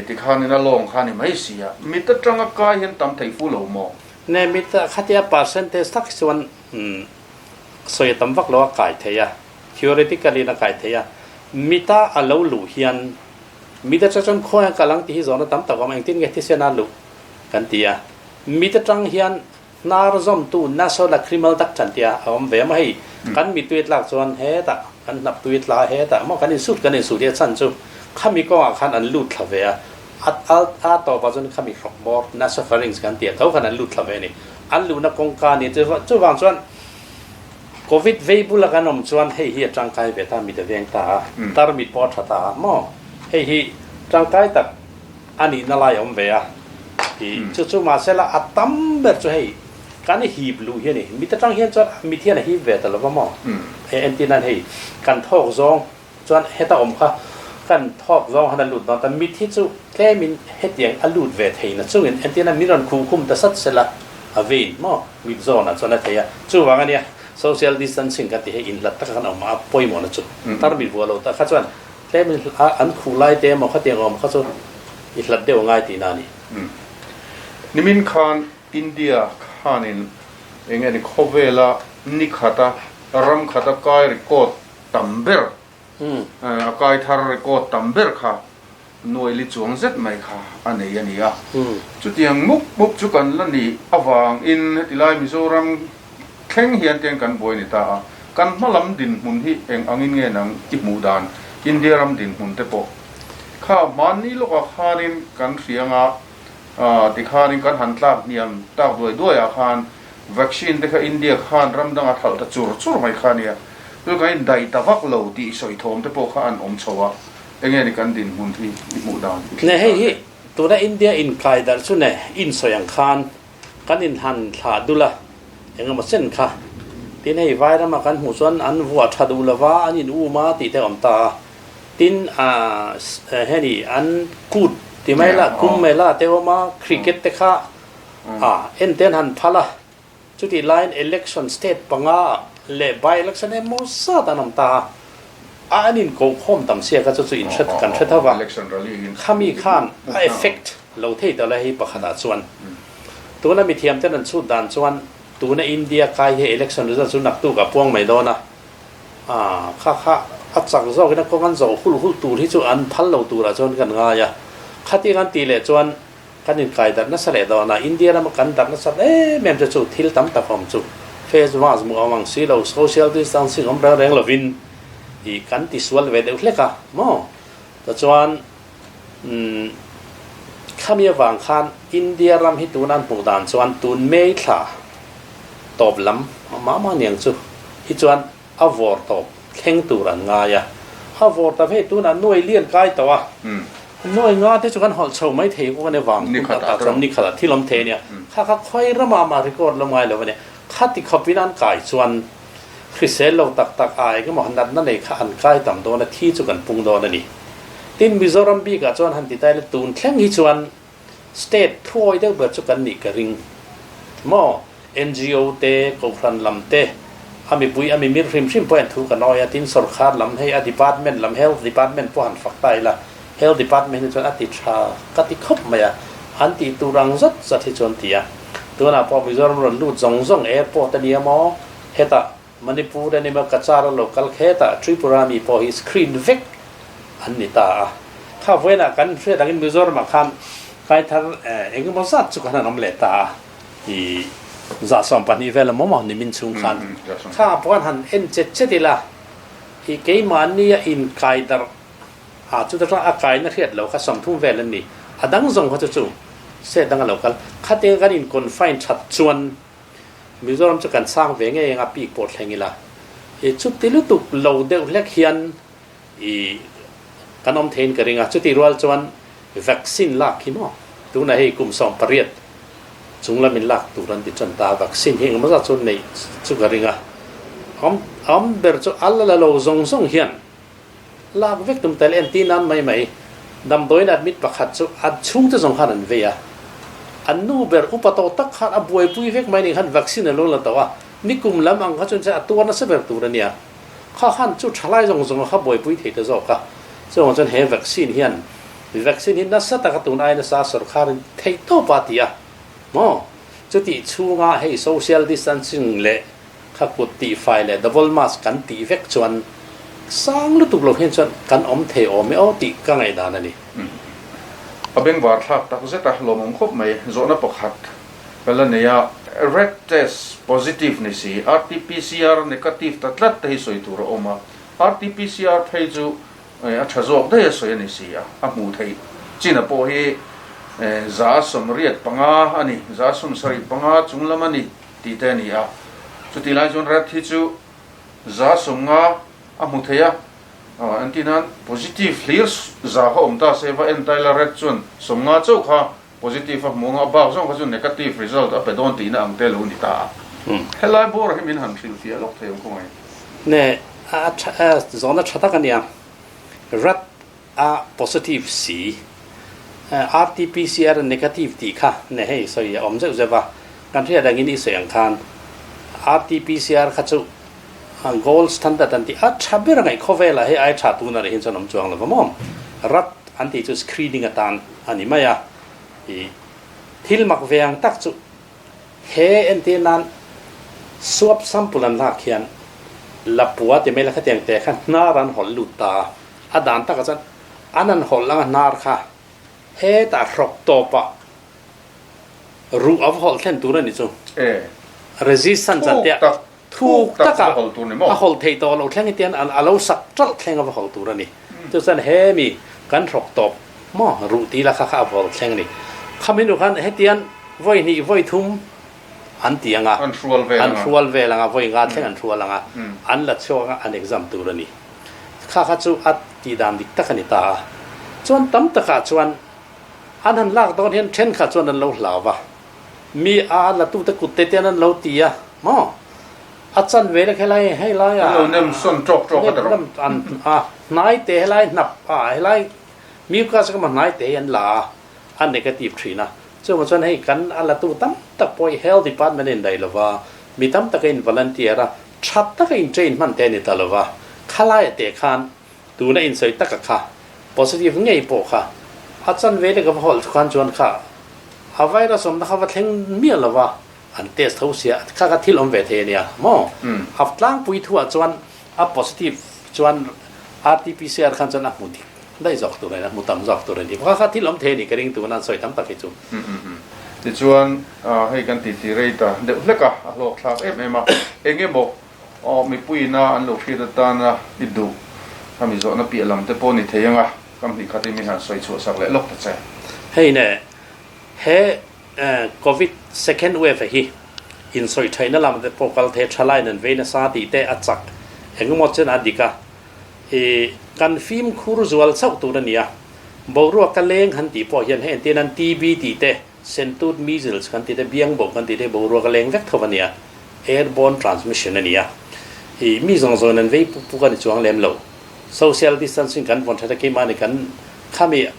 tikhanin a lawng kha a ni mai si a, mit atanga kai hian tam thei fu lo maw? Ne mit khatia percentage tak hi chuan Sawi a tam vak lo a kai thei a, theoretically in a kai thei a, mita a lo luh hian mit atang chuan khawi a kal ang tih hi zawhna tam tak a awm a, engtin nge thisen a luh kan ti a, mit atang hian hnar zawmtu nasolacrimal duct an tia a awm ve a maw hei kan mittui a tlak chuan hetah kan hnap tui a tla hetah maw kan insut kan insut hi a chhan chu khami kawngah khan an lut thla ve a, a a tawpah chuan khami hrawk bawr nasopharynx kan tia tho khan an lut thla ve a ni. An luhna kawngka a ni. Chuvang chuan Covid vei bula kan awm chuan hei hi a tangkai ve ta, mit a veng ta a, tarmit pawh a tha ta a maw? Hei hi tangkai tak a nihna lai a awm ve a. Chu chu mahsela a tam ber chu hei kan hip luh hi a ni. Mit atang hian chuan mit hian a hip ve ta lo va maw? Hei entir nan hei kan thawk zawng Chuan heta awm kha kan thawk zawng han a lut dawn ta, mit hi chu tlemin hetiang a lut ve thei na chungin entirna min rawn khuh khum ta sat sela a vein maw mit zawnah chuan a thei a, chuvang ania social distancing kan tih hi inhlat taka kan awm a pawimawh na chu tar mit vuah lo ta kha chuan tlemin an khuh lai te emaw khatiang awm kha chu i hlat deuh a ngai tihna a ni. Nimin khan India khanin eng nge ni khawvela ni khata ram khata kai record tam ber, a kai thar record tam ber kha nuaili chuang zet mai kha a nei a ni a. Chutiang mup mup chu kan la nih avangin heti lai Mizoram thleng hian tiang kan buai ni ta a, kan hma lam dinhmun hi eng angin nge nang i hmuh dan, India ram dinhmun te pawh kha hmanni lawkah khanin kan hria anga tikhanin kan han tlak hniam tak duai duaiah khan Vaccine te kha India khan ram danga thalh ta chur chur mai kha ania, chu kan indaih ta vak lo tih sawi thawm te pawh kha an awm chho a, enge ni kan dinhmun hi i hmuh dan i Ne hei hi tuna India inkai darh chu ne insawi ang khan kan inhan thlah dul a, engemaw chen kha tin hei vai rama kan hmuh chuan an vuah tha duh lova an in um a tih te a awm ta a, tin heni an kut ti mai la kum mai la te awm a cricket te kha A, enten han phal a, chutih laiin election state panga leh by election emaw zat an awm ta a, a an inkohkhawm tam sia kha chu chu in hre kan hre tho va, khami khan a effect lo thei ta la hei pakhatah chuan tuna mithiam ten an chhut dan chuan tuna India kai hi election result chu naktuk a puang mai dawn a, a kha kha a chak zawkin a kawng an zawh hul hul tur hi chu an phal lo turah chuan kan ngai a, khatiang an tih leh chuan Kan inkai darh nasa leh dawn a, India rama kan darh nasat em em te chu thil tam tak awm chu face mask hmuh awm ang si lo, social distancing awm reng reng lovin ih kan tisual ve deuh hlek a maw? Tichuan umm khami avang khan India ram hi tuna an hmuh dan chuan tun May thla tawp lam mah mah niang chu hi chuan a vawr tawp thleng tur an ngai a, a vawr ta hei tunah nuai lian kai tawh a, nuai nga te chu kan hawlh chho mai thei bawk a nia vang hun tak chuan ni khatah thil awm thei a nia, kha kha khawi ramah mah record lo ngai lo a nia, khati khawpin an kai chuan hrisel lo tak tak a engemaw natna nei kha an kai tam dawn a, thi chu kan pung dawn a ni. Tin, Mizoram bikah chuan han ti ta ila tun thleng hi chuan state thuawi deuh ber chu kan nih ka ring maw? NGO te, Kohhran lam te, a mipui a mimir hrim hrim pawh hian thu kan awi a, tin sorkar lam hei a department lam health department pawh han fak ta ila, health department hi chuan a ti tha ka ti khawp mai a, an tih tur ang zat zat hi chuan ti a, tunah pawh Mizoram rawn lut zawng zawng airport a nia maw, hetah Manipur a ni maw, Cachar a lo kal khetah Tripura mi pawh hi screen vek an ni ta a, kha vawiinah kan hriat angin Mizoramah khan kaithar engemaw zat chu kan han awm leh ta a. I 12 vel a mawm a nimin chhung khan kha pawh han en chet chet ila i keimahni a inkai darh a chuta chuan a kaina hriat loh kha 30 vel an ni a dang zawng kha chu chu set dang a lo kal khatia kan in confine that chuan Mizoram chu kan sang ve ngei anga peak pawh thleng ila i chuti lutuk lo deuh hlek hian i kan awm theiin ka ring a chutih rual chuan vaccine lak hi maw tunah hei kum 18 Chung lam in lak tur an ti tan ta a, vaccine hi engemaw zat chu neih chu ka ring a. Awm awm ber chu a la la lo zawng zawng hian lak vek tum tel en ti nan mai mai. Damdawiin admit pakhat chu a chhungte zawng khan an vei a. An nu ber upa tawh tak khan a buaipui vek mai ning khan vaccine a lo la tawh a. Nikum lam ang kha chuan a tuar nasa ber tur a nia. Kha khan chu thalai zawng zawng kha buaipui thei ta zawk a. Chuvang chuan he vaccine hian vaccine hi nasa taka tun ai nasa sorkharin theih tawp a ti a maw? Chutih chhunga hei social distancing leh kha kut tihfai leh double mask kan tih vek chuan sang lutuk lo hian chuan kan awm thei awm e aw tih ka ngaihdan a ni. A bengvar thlak tak zet a, lawmawm khawp mai. Zawhna pakhat ka la nei a, rat test positive ni si, RT-PCR negative ta tlat te hi sawi tur a awm a, RT-PCR phei chu a tha zawk daih a sawi a ni si a, a hmuh theih chin a pawh hi 85 a ni, 75 chung lam a ni tih te a ni a. Chutih lai chuan rat hi chu 50 a hmu thei a, engtin nan positive hlir za kha awm ta se va en ta ila rat chuan 50 chauh kha positive a hmu anga a bak zawng kha chu negative result a pe dawn tihna ang te lo ni ta a. Helai bawr hi min han hrilhfiah lawk thei ang khawngaih. Ne, a tha zawhna tha tak a nia. Rat a positive si, RT-PCR negative tih kha ne hei sawi a awm zeuh zeuh a. Kan hriat angin i sawi ang khan RT-PCR kha chu gold standard an tih a tha ber angaih khawvelah hei ai tha tuna rih hian chuan awm chuang lo va maw. Rat an tih chu screening atan a ni mai a. I thil mak ve ang tak chu he entir nan swab sample an lak hian lapua ti mai la khatiang te kha hnar an hawlh lut ta a. A dan takah chuan an han hawlh anga hnar kha hetah hrawk tawpah ruh a va hawlh thlen tur a ni chu. Resistance an tia thuk taka a hawlh theih tawh loh thleng hian a lo sak ṭalh thleng a va hawlh tur a ni. Chu chuan hemi kan hrawk tawp maw ruh tih la kha kha a va hawlh thleng a ni. Khami hnu khan hetian vawi hnih vawi thum an ti ang a, an hrual vel ang a, vawi nga thleng an hrual ang a, an la chhuak ang a, an exam tur a ni. Kha kha chu a tih dan dik tak a ni ta a. Chuan tam takah chuan an han lak dawn hian thenkhat chuan an lo hlau va, mi a la tute kut te te an lo ti a maw? A chan ve lek helai hei lai a. An lo nem sawn tawk tawk a rawh. An a hnai te helai hnap a helai mucus ka ma hnai te hi an la a, a negative thin a. Chuvang chuan hei kan a la tu tam tak pawh hi health department a indaih lo va, mi tam tak a in volunteer a, tha taka in train hman te a ni ta lo va, khalai te khan tuna insawi taka kha positive ngei pawh kha a chan ve lek a va hawlh khan chuan kha a virus awmna kha va thleng miah lo va, an test tho sia kha kha thil awm ve thei a nia maw? A tlangpui thuah chuan a positive chuan RT-PCR khan chuan a hmu dik daih zawk tur a ni, a hmu tam zawk tur a ni. Kha kha thil awm thei a nih ka ring tuna an sawi tam tak hi chu. Tichuan hei kan titi rei ta deuh hlek a, a hlawk thlak em em a, eng emaw Aw, mipuiina an lo hriat atana i duh a mi zawhna piah lam te pawh ni thei anga kam hnih khat i min han sawi chhuah sak leh lawk ta che. Hei ne, he Covid second wave hi insawi thaihna lam te pawh kal thei thalaiin an vei nasa tih te a chak engemaw chen a dik a, i kan fimkhur zual chauh tur a ni a, boruak a leng han tih pawh hian hei entir nan TB tih te, Sentut measles kan tih te, biangbo kan tih te boruak a leng vek tho a nia, airborne transmission a nia. I mi zawng zawngin an vei puk puk a ni chuang lem lo. Social distancing kan vawn that a keimah ni kan khami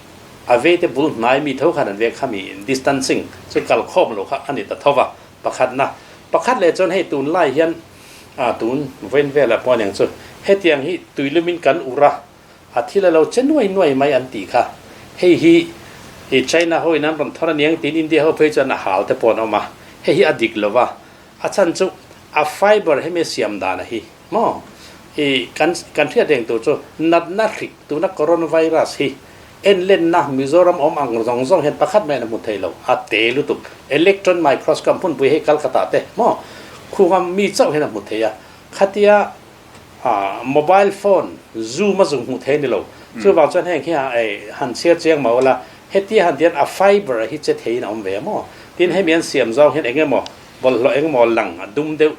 a vei te bul hnai mi tho khan an vei khami distancing chu kal khawm lo kha a ni ta tho va pakhatna. Pakhat leh chuan hei tunlai hian a tun vawiin velah pawh aniang chu hetiang hi tuilumin kan ur a, A thil a lo che nuai nuai mai an tih kha. Hei hi i China ho in an rawn thawr aniang tiin India ho phei chuan a hal te pawh an awm a. Hei hi a dik lo va. A chhan chu a fiber hemi a siam dan a hi maw? I kan kan hriat reng tur chu natna hrik tuna coronavirus hi enlenna Mizoram awm ang zawng zawng hian pakhat mai an hmu thei lo. A te lutuk. Electron microscope hmunpui hei Calcutta te maw? Khunga mi chauh hian a hmu thei a. Khatia Mobile phone zoom a zung hmuh thei a ni lo. Chuvang chuan heng hi han chhiar chiang mah ula, hetia han tian a fiber hi che theiin a awm ve a maw? Tin hemi an siam zawng hian eng emaw bawlhhlawh eng emaw lang a dum deuh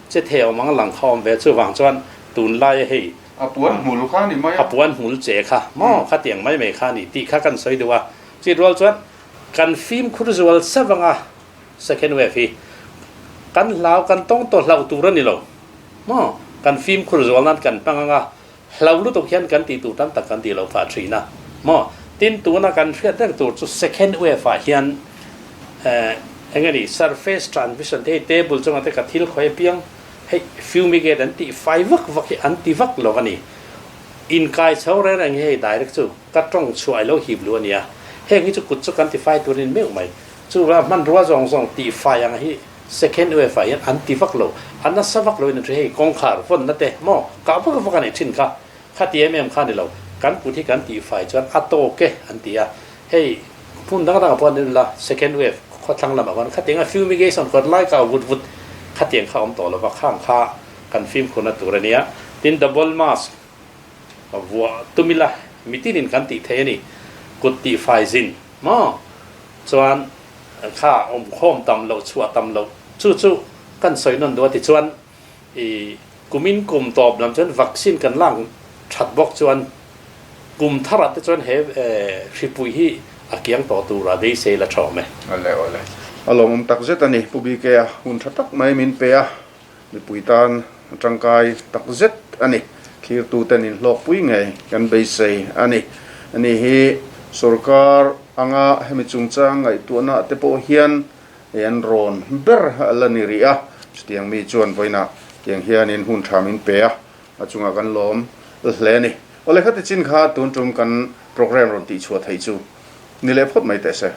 che thei a awm ang lang kha a awm ve a, chuvang chuan tunlaia hei A puan hmul kha a ni mai a. A puan hmul che kha maw khatiang mai mai kha a ni tih kha kan sawi duh a. Chutih rual chuan kan fimkhur zual savanga second wave hi kan hlau kan tawng tawh hlauh tur a ni lo. Maw? Kan fimkhur zual nan kan hmang anga hlau lutuk hian kan tih tur tam tak kan tih loh phah thin a. Maw? Tin, tuna kan hriat reng tur chu second wave ah hian eh eng nge ni surface transmission te hei table chungah te ka thil khawi apiang hei fumigate an tih fai vak vak hi an ti vak lo a ni. Inkai chho reng reng hi hei direct chu ka tawng chhuah i lo hip lu a nia. Heng hi chu kut chu kan ti fai turin meuh mai. Chuvang hmanrua zawng zawng tih fai ang hi Second wave ah hian an ti vak lo, a nasa vak lo in an hria hei kawngkhar vawnna te maw kah vak vak a nei thin kha, khati em em kha a ni lo, kan kut hi kan tih fai chuan a tawk e an ti a, hei hmun dang dangah pawh an en la second wave khawthlang lamah khan khatiang a fumigation kawt lai kah vut vut khatiang kha a awm tawh lo va, khang kha kan fimkhurna tur a nia, tin double mask vuah tum ila mitinin kan tih thei a ni, kut tih fai zin maw chuan. Kha awmkhawm tam loh chhuah tam loh chu chu kan sawi nawn duh a tichuan i kumin kum tawp lam chuan vaccine kan lak that bawk chuan kum tharah te chuan he hripui hi a kiang tawh tura beisei la tha awm e. Awle awle. A lawmawm tak zet a ni Pu BK a hun tha tak mai min pe a, mipui tan a tangkai tak zet a ni. Thlirtuten inhlawkpui ngei kan beisei a ni. Ani hi sorkar anga hemi chungchang ngaihtuahna te pawh hian an rawn ber a la ni rih a. Chutiang mi chuan vawiinah tiang hianin hun tha min pe a, a chungah kan lawm hle a ni. Awle khati chin kha tun tum kan programme rawn tihchhuah theih chu ni leh phawt mai teh se.